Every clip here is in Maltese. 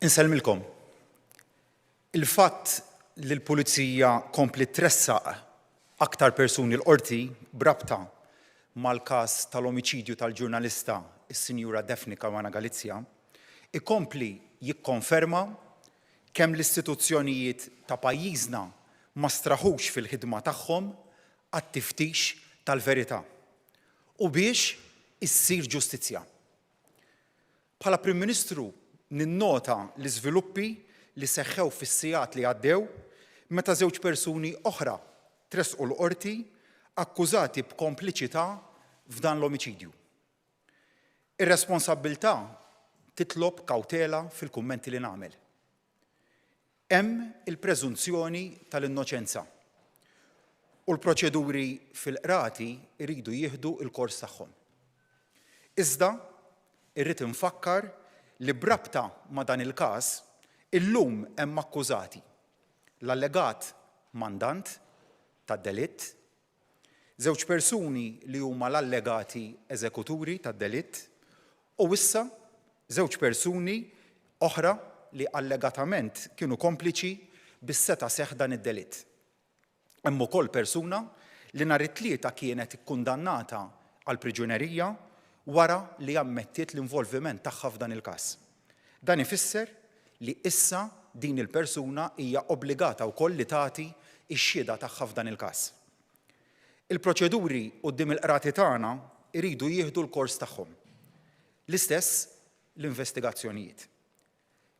Insellmilkom. Il-fatt li l-Pulizija kompliet tressaq aktar persuni l-Qorti b'rabta mal-każ tal-omiċidju tal-ġurnalista s-Sinjura Daphne Caruana Galizia ikompli jikkonferma kemm l-istituzzjonijiet ta' pajjiżna ma straħux fil-ħidma tagħhom għat-tiftix tal-verità u biex issir ġustizzja. Bħala Prim Ministru ninnota l-iżviluppi li seħħew fis-sigħat li għaddew meta żewġ persuni oħra tressqu l-Qorti akkużati b'kompliċità f'dan l-omiċidju. Ir-responsabbiltà titlob kawtela fil-kummenti li nagħmel. Hemm il-preżunzjoni tal-innoċenza u l-proċeduri fil-qrati jridu jieħdu l-kors tagħhom. Iżda, irrid infakkar li b'rabta ma' dan il-każ, illum hemm akkużati l-allegat mandant tad-delitt, Żewġ persuni li huma l-allegati eżekuturi tad-delitt u issa żewġ persuni oħra li allegatament kienu kompliċi biex seta' seħħ dan id-delitt. Hemm ukoll persuna li nhar it-Tlieta kienet ikkundannata għall-priġunerija wara li ammettiet l-involviment tagħha f'dan il-każ. Dan ifisser li issa din il-persuna hija obbligata wkoll li tagħti x-xhieda tagħha f'dan il-każ. Il-proċeduri quddiem il-qrati tagħna jridu jieħdu l-kors tagħhom. L-istess l-investigazzjonijiet.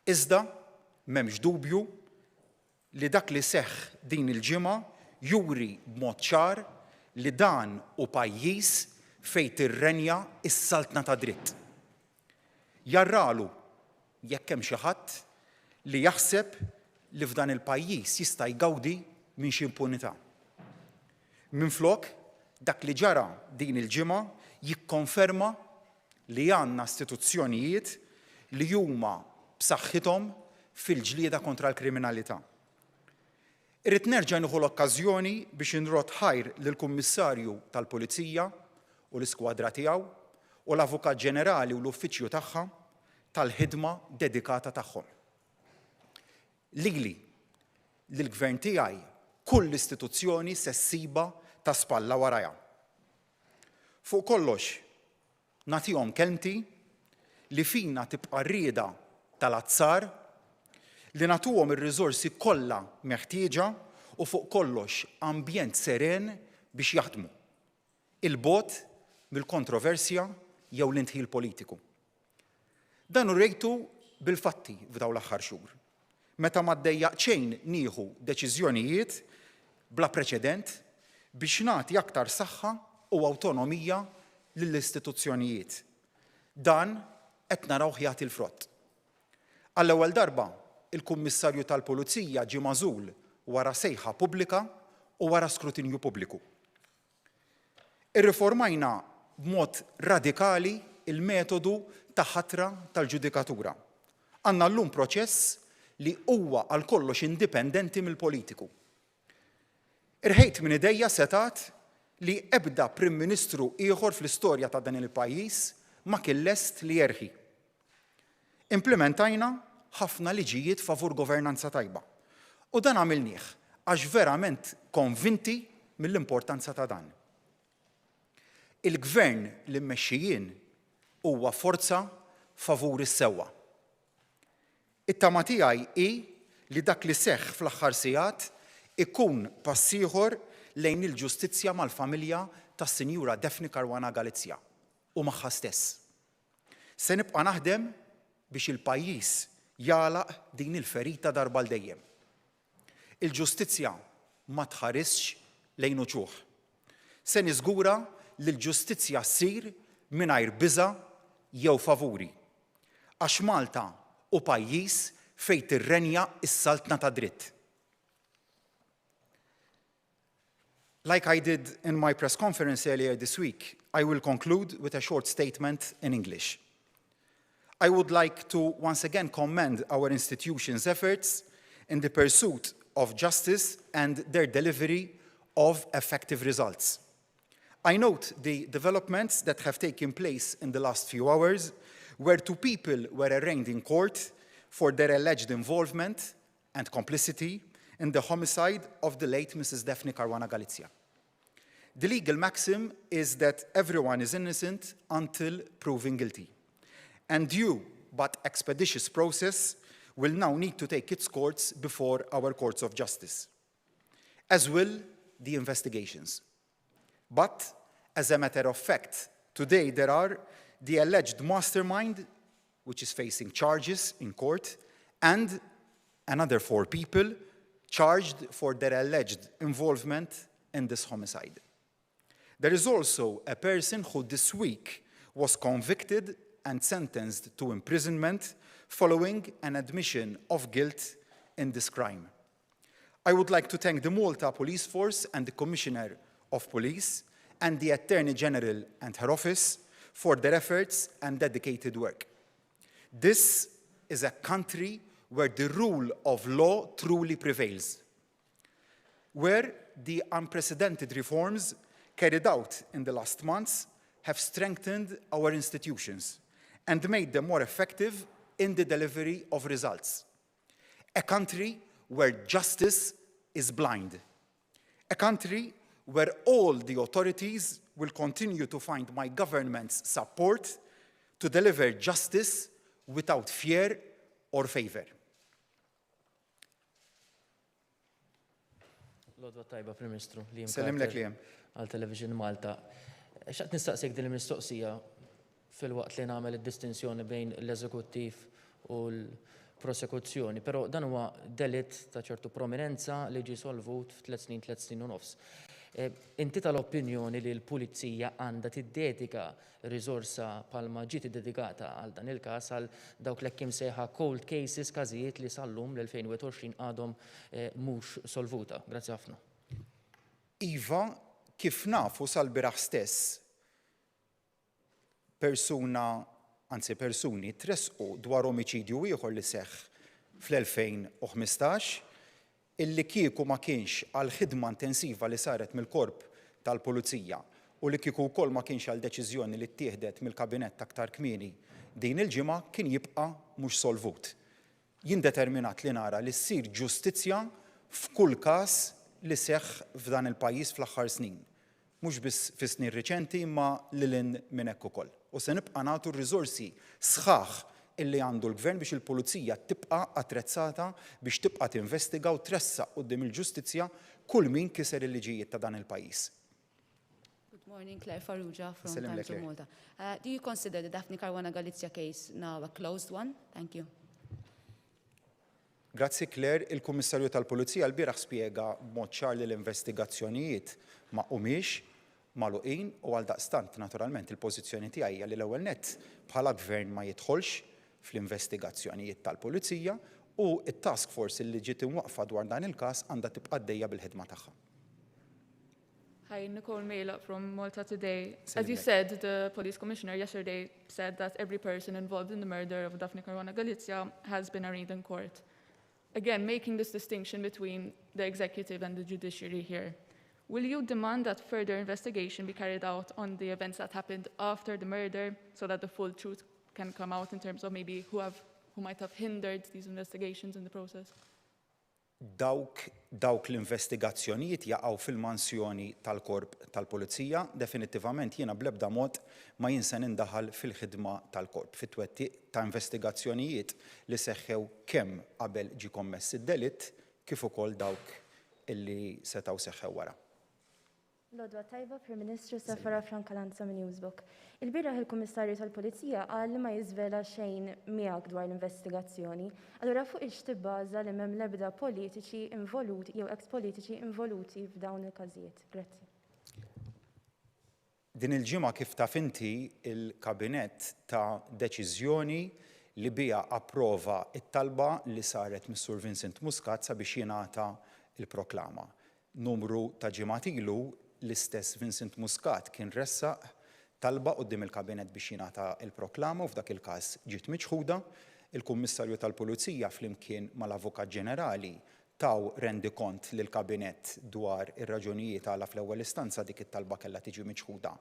Iżda m'hemmx dubju li dak li seħħ din il-ġimgħa juri b'mod ċar li dan hu pajjiż fejn tirrenja s-saltna tad-dritt. Jarralu jekk hemm xi ħadd li jaħseb li f'dan il-pajjiż jista' jgawdi minn xi impunità. Minflok, dak li ġara din il-ġimgħa jikkonferma li għandna istituzzjonijiet li huma b'saħħithom fil-ġlieda kontra l-kriminalità. Irrid nerġa' nieħu l-okkażjoni biex inrodd ħajr lill-Kummissarju tal-Pulizija u l-iskwadra tiegħu u l-Avukat Ġenerali u l-Uffiċċju tagħha tal-ħidma dedikata tagħhom. Lili, lill-Gvern tiegħi, kull istituzzjoni se ssibha ta' spalla warajha. Fuq kollox, nagħtihom kelmti li fina tibqa' r-rieda tal-azzar li nagħtuhom ir-riżorsi kollha meħtieġa u fuq kollox ambjent seren biex jaħdmu, 'il bogħod mill-kontroversja jew l-indħil politiku. Dan urejtu bil-fatti f'dawn l-aħħar xhur, meta ma ddejjaqt xejn nieħu deċiżjonijiet bla preċedent biex nagħti aktar saħħa u awtonomija lill-istituzzjonijiet. Dan qed narawh jagħti l-frott. Għall-ewwel darba, il-Kummissarju tal-Pulizija ġie magħżul wara sejħa pubblika u wara skrutinju pubbliku. Irriformajna b'mod radikali l-metodu ta' ħatra tal-ġudikatura. Għandna llum proċess li huwa għal kollox indipendenti mill-politiku. Irħejt minn idejja setgħat li ebda Prim Ministru ieħor fl-istorja ta' dan il-pajjiż ma kien lest li jerħi. Implimentajna ħafna liġijiet favur governanza tajba. U dan għamilnieh għax verament konvinti mill-importanza ta' dan. Il-Gvern li mmexxi jien huwa forza favur is-sewwa. It-tama tiegħi hi li dak li seħħ fl-aħħar sigħat ikun pass ieħor lejn il-ġustizzja mal-familja tas-Sinjura Daphne Caruana Galizia u magħha stess. Se nibqa' naħdem biex il-pajjiż jagħlaq din il-ferita darba għal dejjem. Il-ġustizzja ma tħarisx lejn uċuħ. Se niżgura li l-ġustizzja ssir mingħajr biża' jew favuri. Għax Malta hu pajjiż fejn tirrenja s-saltna tad-dritt. Like I did in my press conference earlier this week, I will conclude with a short statement in English. I would like to once again commend our institutions' efforts in the pursuit of justice and their delivery of effective results. I note the developments that have taken place in the last few hours, where two people were arraigned in court for their alleged involvement and complicity in the homicide of the late Mrs. Daphne Caruana Galizia. The legal maxim is that everyone is innocent until proven guilty. And due but expeditious process will now need to take its course before our courts of justice, as will the investigations. But, as a matter of fact, today there are the alleged mastermind, which is facing charges in court, and another four people charged for their alleged involvement in this homicide. There is also a person who this week was convicted and sentenced to imprisonment following an admission of guilt in this crime. I would like to thank the Malta Police Force and the Commissioner of Police and the Attorney General and her office for their efforts and dedicated work. This is a country where the rule of law truly prevails, where the unprecedented reforms carried out in the last months have strengthened our institutions and made them more effective in the delivery of results. A country where justice is blind. A country where all the authorities will continue to find my government's support to deliver justice without fear or favor. L-għodwa t-tajba, Prim Ministru, Liam Sellimlek, Carter Liam. għal Television Malta. Xtaqt nistaqsik din il-mistoqsija filwaqt li nagħmel id-distinzjoni bejn l-eżekuttiv u l-prosekuzzjoni, però dan huwa delitt ta' ċertu prominenza li ġie solvut f'tliet snin, tliet snin u nofs. Inti tal-opinjoni li l-pulizija għandha tiddedika riżorsa bħalma ġiet iddedikata għal dan il-każ għal dawk l-hekk imsejħa cold cases, każijiet li sal-lum l-2021 għadhom mhux solvuta? Grazzi ħafna. Iva, kif nafu sal-bieraħ stess, persuna, anzi persuni tressqu dwar omiċidju ieħor li seħħ fl-2015, illi kieku ma kienx għall-ħidma intensiva li saret mill-Korp tal-Pulizija u li kieku wkoll ma kienx għal deċiżjoni li ttieħdet mill-Kabinett aktar kmieni din il-ġimgħa kien jibqa' mhux solvut. Jien determinat li nara li ssir ġustizzja f'kull każ li seħħ f'dan il-pajjiż fl-aħħar snin. Mhux biss fis-snin riċenti imma lil hinn minn hekk ukoll. U se nibqa' nagħtu r-riżorsi sħaħ illi għandu l-Gvern biex il-Pulizija tibqa' attrezzata biex tibqa' tinvestiga u tressaq quddiem il-ġustizzja kull min kiser il-liġijiet ta' dan il-pajjiż. Good morning, Claire Farrugia from Nsellimlek, Times of Claire. Malta. Do you consider the Daphne Caruana Galizia case now a closed one? Thank you. Grazzi Claire, il-Kummissarju tal-Pulizija lbieraħ spjega b'mod ċar li l-investigazzjonijiet ma humiex magħluqin u għaldaqstant naturalment il-pożizzjoni tiegħi hija li l-ewwel nett bħala Gvern ma jidħolx fl-investigazzjonijiet tal-Pulizija u t-task force li ġiet imwaqqfa dwar dan il-każ għandha tibqa' għaddejja bil-ħidma tagħha. Hi, Nicole Mela from Malta Today. As you said, the police commissioner yesterday said that every person involved in the murder of Daphne Caruana Galizia has been arraigned in court. Again, making this distinction between the executive and the judiciary here. Will you demand that further investigation be carried out on the events that happened after the murder so that the full truth can come out in terms of maybe who might have hindered these investigations in the process? Dawk dawk l-investigazzjonijiet jaqgħu fil-mansjoni tal-Korp tal-Pulizija. Definittivament jiena bl-ebda mod ma jien se nindaħal fil-ħidma tal-Korp, fit-twettiq ta' investigazzjonijiet li seħħew kemm qabel ġie kommess id-delitt kif ukoll dawk illi setgħu seħħew wara. L-għodwa t-tajba, Prim Ministru, Safara Francalanza minn Newsbook. Ilbieraħ il-Kummissarju tal-Pulizija qal li ma jiżvela xejn miegħek dwar l-investigazzjoni. Allura fuq ix tibbaża li m'hemm l-ebda politiċi involuti jew ex-politiċi involuti f'dawn il-każijiet? Grazzi. Din il-ġimgħa kif taf inti il-Kabinett ta deċiżjoni li biha approva t-talba li saret mis-Sur Vincent Muscat sabiex jingħata l-proklama. Numru ta' ġimgħat ilu, l-istess Vincent Muscat kien ressaq talba quddiem il-Kabinett biex jingħata l-proklama u f'dak il-każ ġiet miċħuda. Il-Kummissarju tal-Pulizija flimkien mal-Avukat Ġenerali taw rendikont lill-Kabinett dwar ir-raġunijiet għala fl-ewwel istanza dik it-talba kellha tiġi miċħuda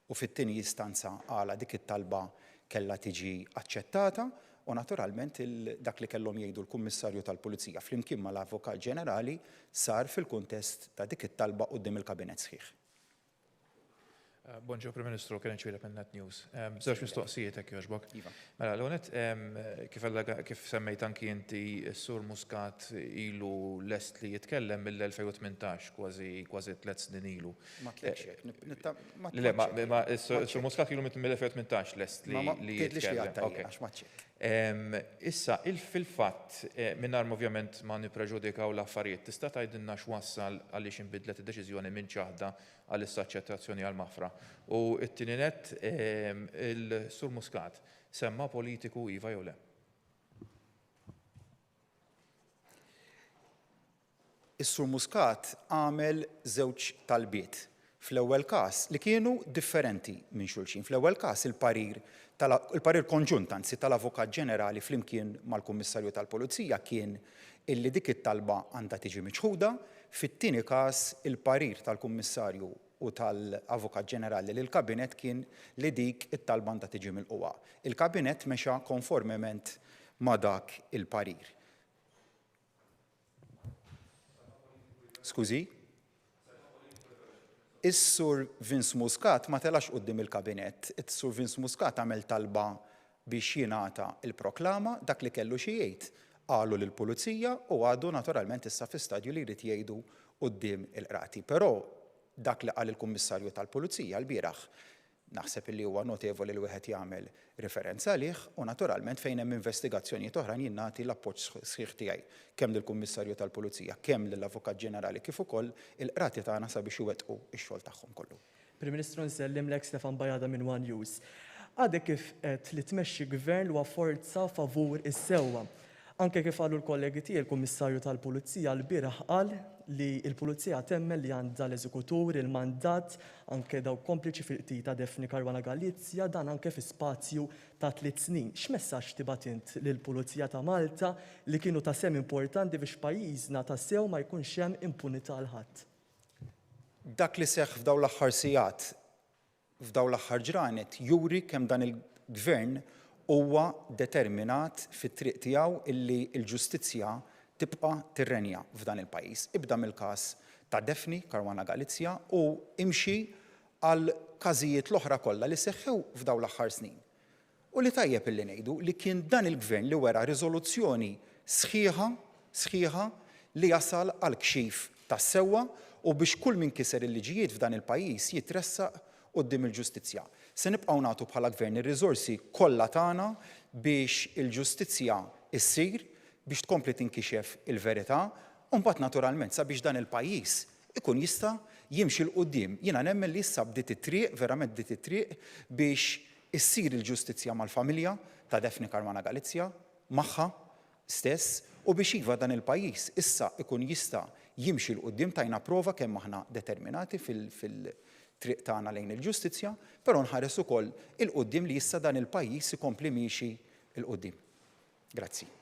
u fit-tieni istanza għala dik it-talba kellha tiġi aċċettata. u naturalment dak li kellhom jgħidu l-Kummissarju tal-Pulizija flimkien mal-Avukat Ġenerali sar fil-kuntest ta' dik it-talba quddiem il-Kabinett sħiħ. Bonġu Prim Ministru, Kevin Xuereb minn Net News. Żewġ mistoqsijiet hekk jogħġbok. Iva. Mela, l-ewwel kif kif semmejt anki inti s-Sur Muscat ilu lest li jitkellem mill-2018, kważi kważi tliet snin ilu. Ma tlekx hekk. Le, ma s-Sur Muscat ilu mill-2018 lest li jitkellem. Għax ma Issa, fil-fatt, mingħajr ovvjament ma nippreġudikaw l-affarijiet, tista' tgħidilna x'wassal għaliex inbidlet id-deċiżjoni minn ċaħda għal issa aċċettazzjoni għall-maħfra. U t-tieni nett, il-Sur Muscat semma politiku iva jew le? Is-Sur Muscat għamel żewġ talbiet. Fl-ewwel każ, li kienu differenti minn xulxin. Fl-ewwel każ il-parir il-parir konġunt anzi tal-Avukat Ġenerali flimkien mal-Kummissarju tal-Pulizija kien illi dik it-talba għandha tiġi miċħuda. Fit-tieni każ, il-parir tal-Kummissarju u tal-Avukat Ġenerali lill-Kabinett kien li dik it-talba għandha tiġi milqugħa. Il-Kabinett mexa konformement ma' dak il-parir. Skużi? Is-Sur Vince Muscat ma telax quddiem il-Kabinett. Is-Sur Vince Muscat għamel talba biex jingħata l-proklama, dak li kellu xi jgħid qalu lill-Pulizija u għadu naturalment issa fi stadju li jrid jgħidu quddiem il-Qrati. Però dak li qal il-Kummissarju tal-Pulizija lbieraħ naħseb illi huwa notevoli li wieħed jagħmel riferenza għalih u naturalment fejn hemm investigazzjonijiet oħrajn jien nagħti l-appoġġ sħiħ tiegħi kemm lill-Kummissarju tal-Pulizija, kemm lill-Avukat Ġenerali kif ukoll il-Qrati tagħna sabiex iwettqu x-xogħol tagħhom kollu. Prim Ministru nsellimlek Stefan Bajada minn one News. Għadek kif għedt li tmexxi gvern li huwa forza favur is-sewwa. Anke kif qalu l-kollegi tiegħi l-Kummissarju tal-Pulizija lbieraħ qal li l-Pulizija temmen li għandha l-eżekutur, il-mandat, anke dawk kompliċi fil-qtil ta' Daphne Caruana Galizia, dan anke fi spazju ta' tliet snin. X'messaġġ tibgħat int lill-Pulizija ta' Malta li kienu ta' sehem importanti biex f'pajjiżna tassew ma jkunx hemm impunità għal ħadd? Dak li seħħ f'dawn l-aħħar sigħat, f'dawn l-aħħar ġranet juri kemm dan il-Gvern huwa determinat fit-triq tiegħu illi l-ġustizzja tibqa' tirrenja f'dan il-pajjiż. Ibda mill-każ ta' Daphne Caruana Galizia u imxi għall-każijiet l-oħra kollha li seħħew f'dawn l-aħħar snin. U li tajjeb illi ngħidu li kien dan il-Gvern li wera riżoluzzjoni sħiħa, sħiħa li jasal għall-kxif tas-sewwa u biex kull min kiser il-liġijiet f'dan il-pajjiż jitressaq quddiem il-ġustizzja. Se nibqgħu nagħtu bħala Gvern ir-riżorsi kollha tagħna biex il-ġustizzja ssir, biex tkompli tinkixef il-verità u mbagħad naturalment sabiex dan il-pajjiż ikun jista' jimxi 'l quddiem. Jiena nemmen li issa bdiet it-triq, verament bdiet it-triq biex issir il-ġustizzja mal-familja ta' Daphne Caruana Galizia, magħha stess, u biex iva dan il-pajjiż issa ikun jista' jimxi 'l quddiem tajna prova kemm aħna determinati fil-triq tagħna lejn il-ġustizzja, però nħares ukoll 'il quddiem li issa dan il-pajjiż ikompli miexi 'l quddiem. Grazzi.